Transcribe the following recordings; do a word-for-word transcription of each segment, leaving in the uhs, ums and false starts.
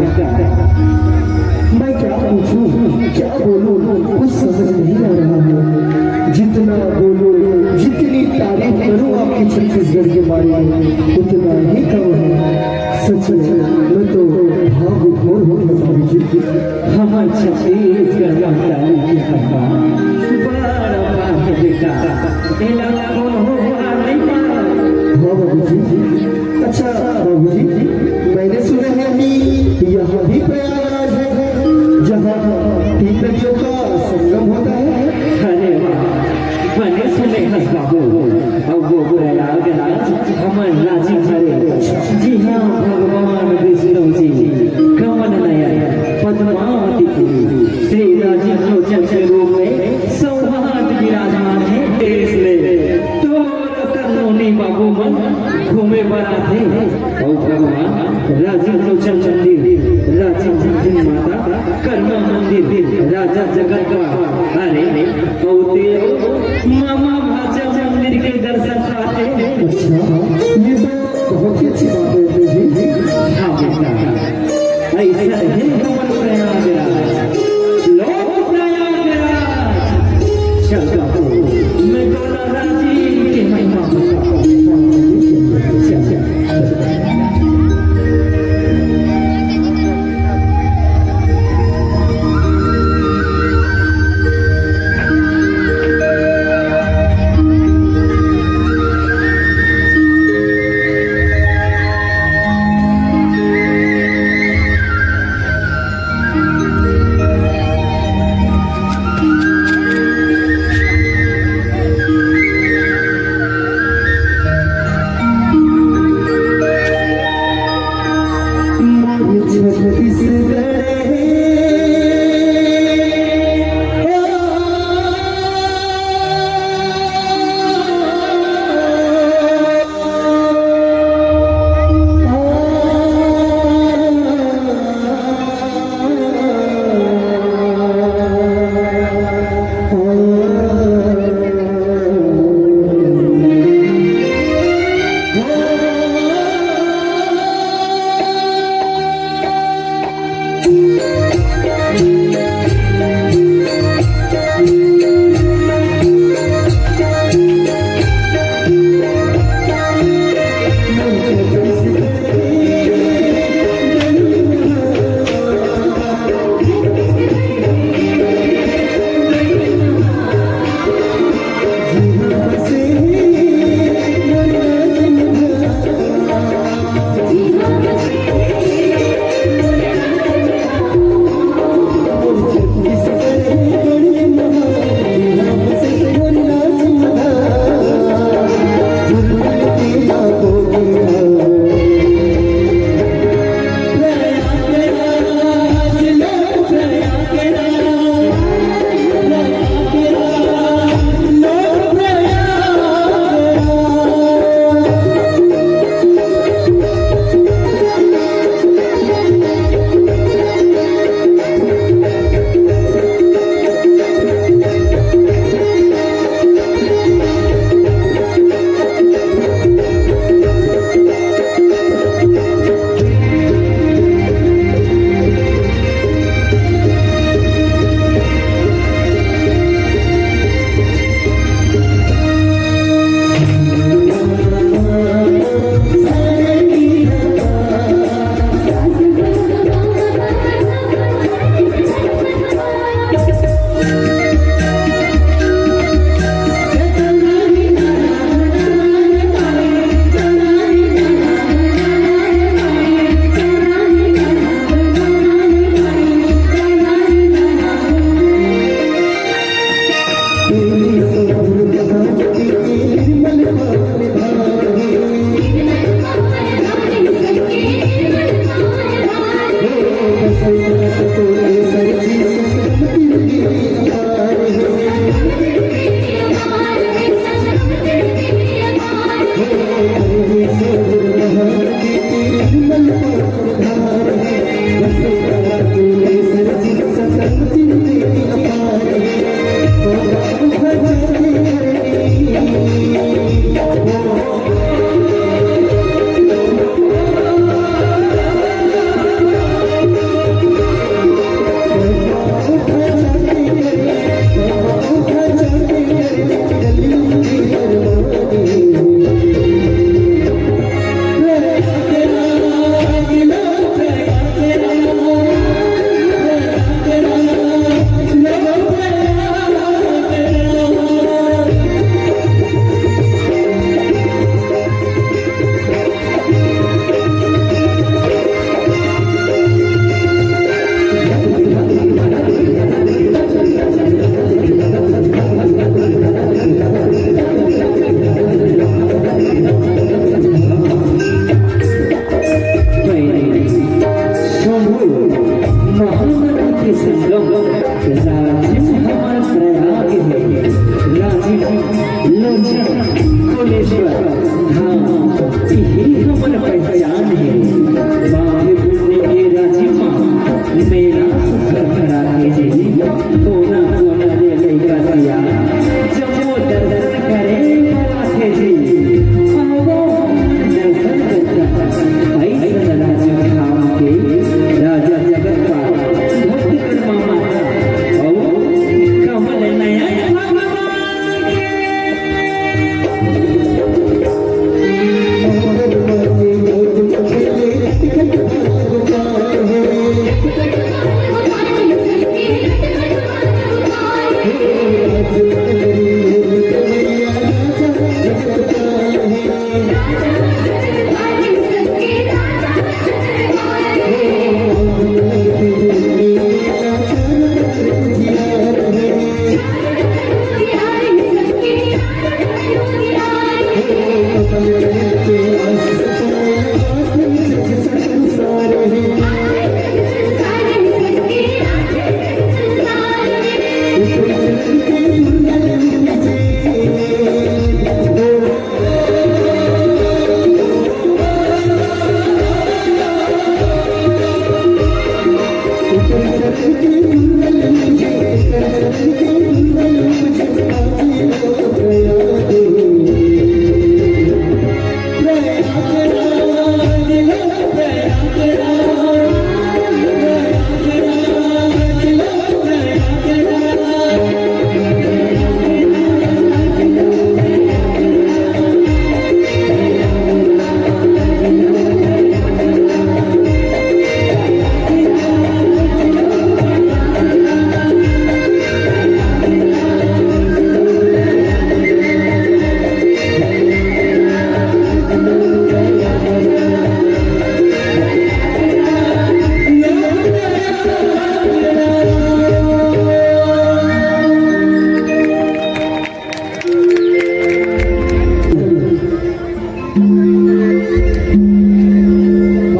मैं क्या पूछूं, क्या बोलूं, कुछ समझ नहीं आ रहा है। जितना बोलूं, जितनी तारीफ करूं आपकी छत्तीसगढ़ के बारे में, उतना ही कम है। सच में, मैं तो भाव विभोर हो गया, बाबूजी। हमर छत्तीसगढ़ महतारी के हरबा, बड़ा बात बेटा, एला कोनो हुआ नहीं पाए। हाँ बाबूजी। अच्छा बाबूजी, मैंने सुना है कि यहाँ भी प्रयागराज है, जहाँ तीन नदियों का संगम होता है। अरे वाह, बने सुने हस बाबू। अब वो प्रयागराज हमर राजिम हरे, जिहाँ भगवान विष्णु जी कमल नयन पद्मावती पुरी श्री राजीव लोचन के रूप में सौभाग्य विराजमान है। देश में तो नोनी बाबू मन घूमे बर आथे। अउ भगवान राजीव लोचन मंदिर, राजीव मंदिर, माता कर्मा मंदिर, राजा जगत का, अरे, अउ ते मामा भांचा मंदिर के दर्शन पाथे। अच्छा, ये तो बहुत ही अच्छी बात है जी। हाँ बेटा, ऐसा ही हमर प्रयागराज, लोक प्रयागराज। चल बाबू, मैं दोनों राजी के महिमा बताऊं। चल, चल।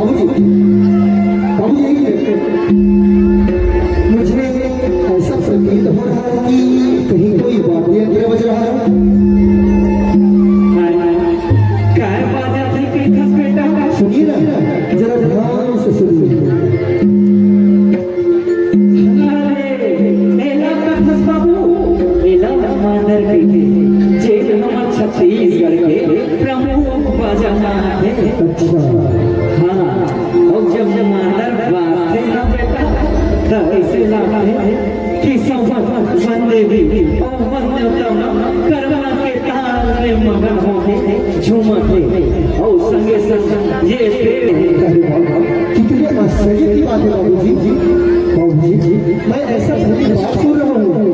बाबूजी, बाबूजी, एक मिनट। मुझे ऐसा प्रतीत हो रहा है कि कहीं कोई वाद्य यंत्र बज रहा है। काय बाजत हे, कहिथस बेटा? सुनिए ना, जरा ध्यान से सुनिए। अरे, एला कथस बाबू, एला मांदर कहिथे, जेन हमर छत्तीसगढ़ के प्रमुख बाजा म आथे। अच्छा। हाँ, अउ जब मांदर बाजथे ना बेटा, त अइसे लागथे कि सब वंदे देवी अउ वंदे मातरम करमा के ताल में मगन होके झूमत हे अउ संगे संग ये पेड़ हे। अरे वाह, कितने आश्चर्य की बात है बाबूजी। बाबूजी, मैं ऐसा पहली बार सुन रहा हूँ।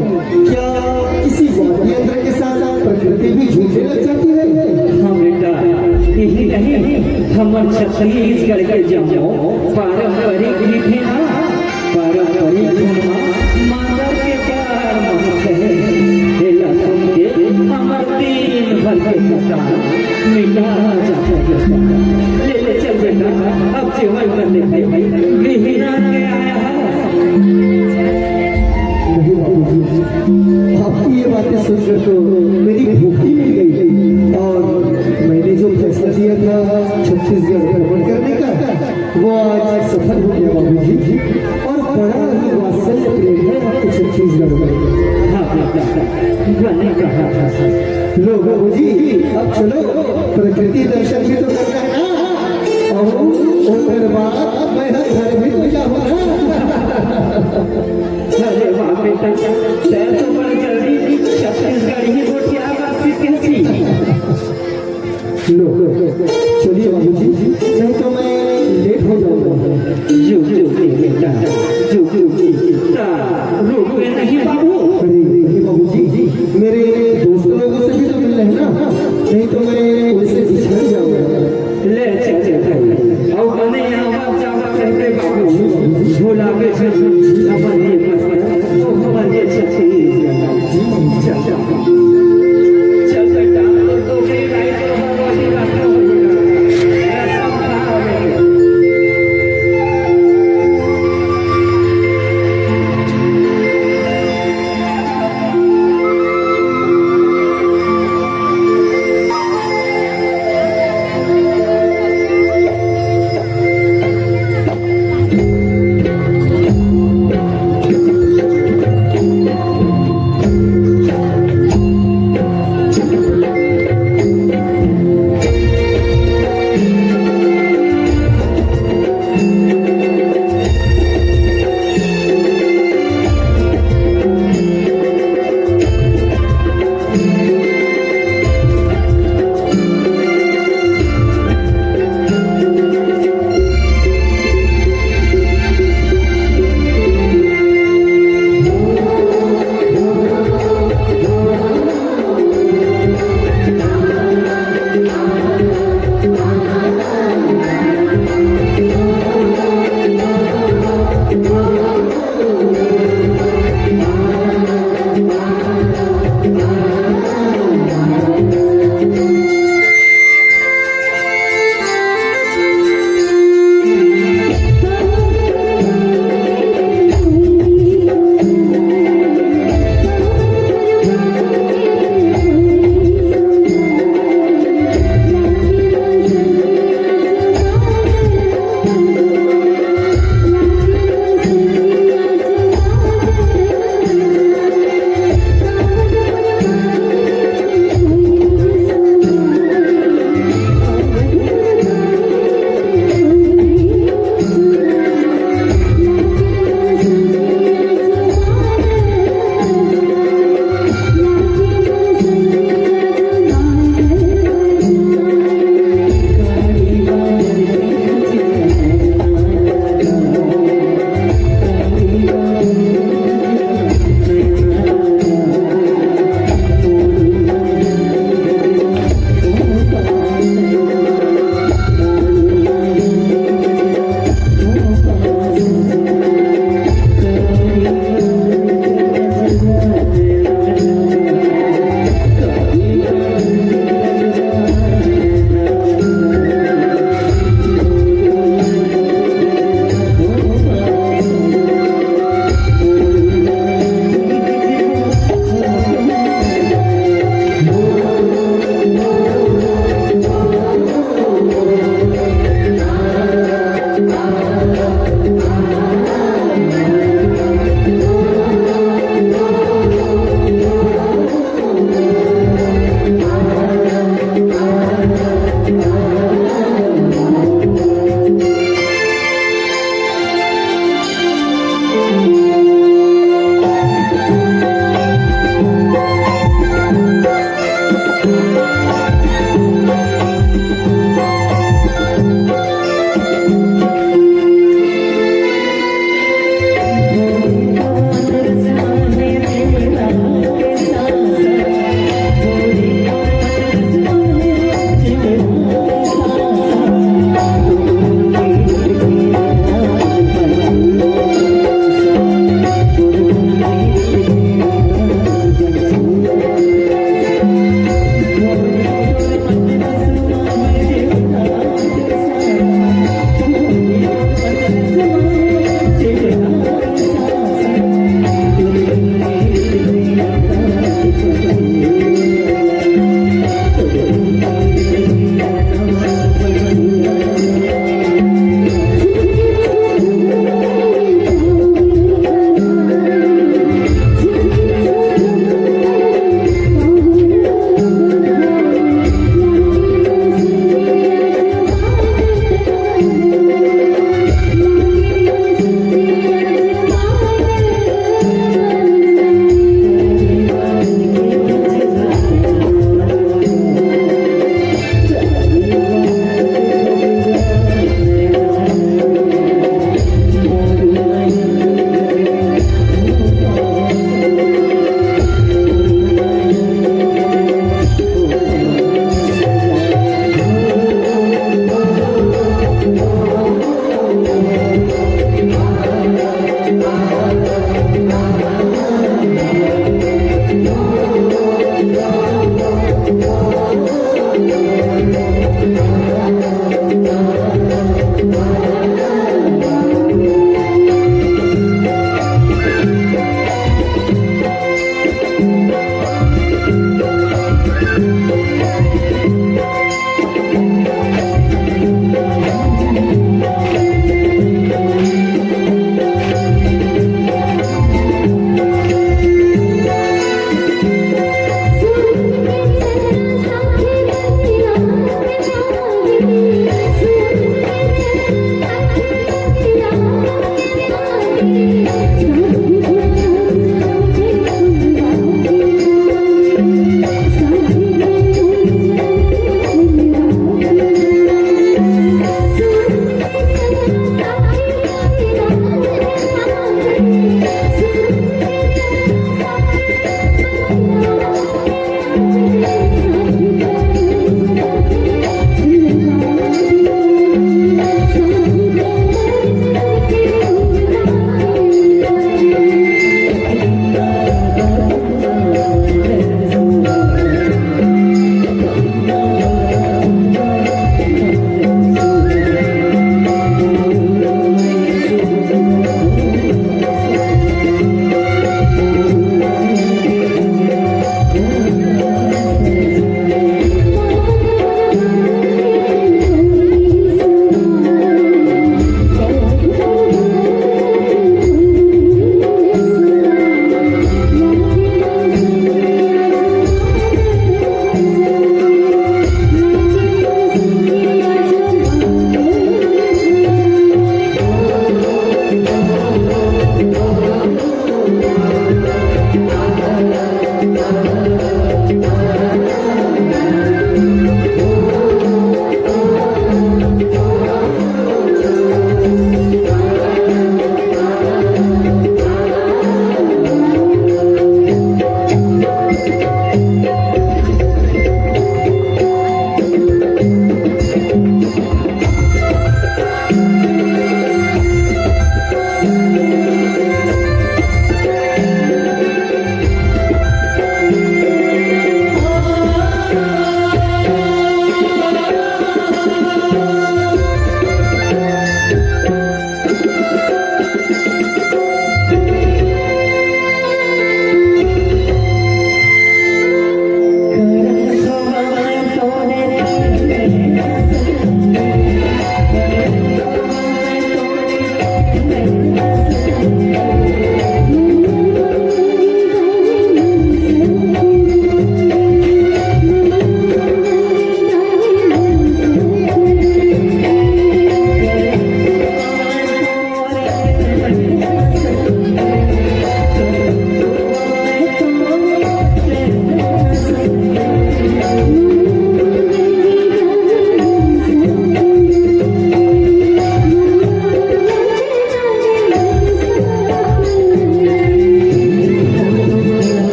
क्या किसी वाद्य यंत्र के साथ प्रकृति भी झूमने लग जाती है? हाँ बेटा, यही नहीं, हमर छत्तीसगढ़ के जम्मो पारंपरिक गीत हे ना, पारंपरिक धुन म मांदर के बड़ महत्व हे। एला सुन के हमर दिन भर के थकान मिटा जाथे बेटा। ले, ले चल बेटा, अब जेवन कर लेथे, बिहनिया के आय हस। नहीं बाबूजी, आपकी ये बातें सुनकर तो मेरी भूख ही मिट गई और मैंने जो फैसला लिया था छत्तीसगढ़ भ्रमण करने का, वो आज सफल हो गया बाबूजी। और बड़ा ही वात्सल्य प्रेम है आपके छत्तीसगढ़ में। हाँ बेटा, मैंने कहा था। लो बाबूजी, अब चलो, प्रकृति दर्शन भी तो करना है ना, और ओकर बाद मैं ह घर भी तो जाहूँ ना। अरे वाह बेटा, तैं तो बड़ जल्दी छत्तीसगढ़ी गोठिया बर सीख गे हस। लो, चलिए बाबूजी,